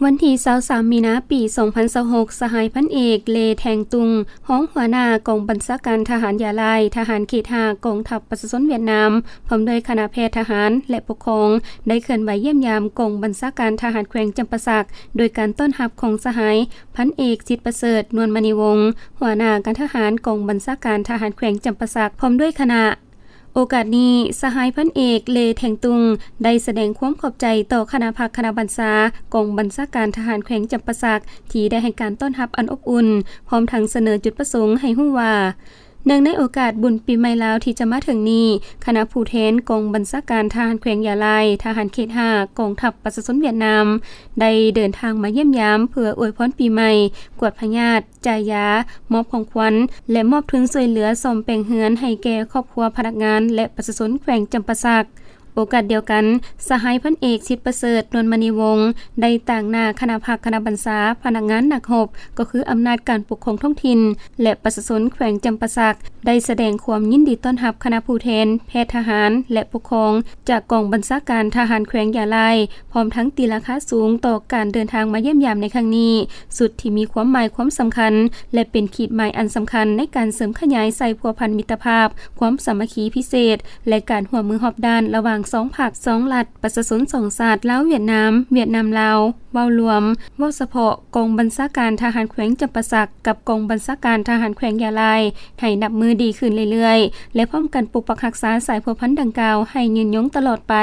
ວັນທີຊາວສາມ ມີນາ ປີສອງພັນຊາວຫົກ ສະຫາຍພັນເອກ ເລ ແທງຕຸງ ຮອງຫົວໜ້າກອງບັນຊາການທະຫານຢາລາຍ ທະຫານເຂດຫ້າ ກອງທັບປະຊາຊົນຫວຽດນາມ ພ້ອມດ້ວຍຄະນະແພດທະຫານ ແລະ ປົກຄອງ ໄດ້ເຄື່ອນໄຫວຢ້ຽມຢາມກອງບັນຊາການທະຫານແຂວງຈຳປາສັກ ໂດຍການຕ້ອນຮັບຂອງສະຫາຍພັນເອກ ສິດປະເສີດ ນວນມະນີວົງ ຫົວໜ້າການທະຫານກອງບັນຊາການທະຫານແຂວງຈຳປາສັກ ພ້ອມດ້ວຍຄະນະ. ໂອກາດນີ້ ສະຫາຍພັນເອກ ເລ ແທງຕຸງ ໄດ້ສະແດງຄວາມຂອບໃຈຕໍ່ຄະນະພັກຄະນະບັນຊາກອງບັນຊາການທະຫານແຂວງຈຳປາສັກ ທີ່ໄດ້ໃຫ້ການຕ້ອນຮັບອັນອົບອຸ່ນ, ພ້ອມທັງສະເໜີຈຸດປະສົງໃຫ້ຮູ້ວ່າ ເນື່ອງໃນໂອກາດບຸນປີໃໝ່ລາວທີ່ຈະມາເຖິງນີ້, ຄະນະຜູ້ແທນກອງບັນຊາການທະຫານແຂວງຢາລາຍ, ທະຫານເຂດຫ້າ ກອງທັບປະຊາຊົນຫວຽດນາມ ໄດ້ເດີນທາງມາຢ້ຽມຢາມເພື່ອອວຍພອນປີໃໝ່, ກວດພະຍາດ, ຈ່າຍຢາ, ມອບຂອງຂວັນ ແລະ ມອບທຶນຊ່ວຍເຫຼືອສ້ອມແປງເຮືອນໃຫ້ແກ່ຄອບຄົວພະນັກງານ ແລະ ປະຊາຊົນແຂວງຈຳປາສັກ. ໂອກາດດຽວກັນ, ສະຫາຍພັນເອກ ສິດປະເສີດ ນວນມະນີວົງ ໄດ້ຕາງໜ້າຄະນະພັກຄະນະບັນຊາ, ພະນັກງານນັກຮົບ, ກໍຄືອຳນາດການປົກຄອງທ້ອງຖິ່ນ ແລະ ປະຊາຊົນແຂວງຈຳປາສັກ ໄດ້ສະແດງຄວາມຍິນດີຕ້ອນຮັບຄະນະຜູ້ແທນ, ແພດທະຫານ ແລະ ປົກຄອງ ຈາກກອງບັນຊາການທະຫານແຂວງຢາລາຍ, ພ້ອມທັງຕີລາຄາສູງຕໍ່ການເດີນທາງມາຢ້ຽມຢາມໃນຄັ້ງນີ້, ຊຸດທີ່ມີຄວາມໝາຍຄວາມສຳຄັນ ແລະ ເປັນຂີດໝາຍອັນສຳຄັນໃນການເສີມຂະຫຍາຍສາຍພົວພັນມິດຕະພາບ, ຄວາມສາມັກຄີພິເສດ ແລະ ການຮ່ວມມືຮອບດ້ານລະຫວ່າງສອງພັກ, ສອງລັດ, ປະຊາຊົນສອງຊາດ ລາວ-ຫວຽດນາມ, ຫວຽດນາມ-ລາວ, ເວົ້າລວມ, ເວົ້າສະເພາະກອງບັນຊາການທະຫານແຂວງຈຳປາສັກ ກັບກອງບັນຊາການທະຫານແຂວງຢາລາຍ ໃຫ້ນັບມື້ດີຂຶ້ນເລື້ອຍໆ ແລະ ພ້ອມກັນປົກປັກຮັກສາສາຍພົວພັນດັ່ງກ່າວໃຫ້ຍືນຍົງຕະຫຼອດໄປ.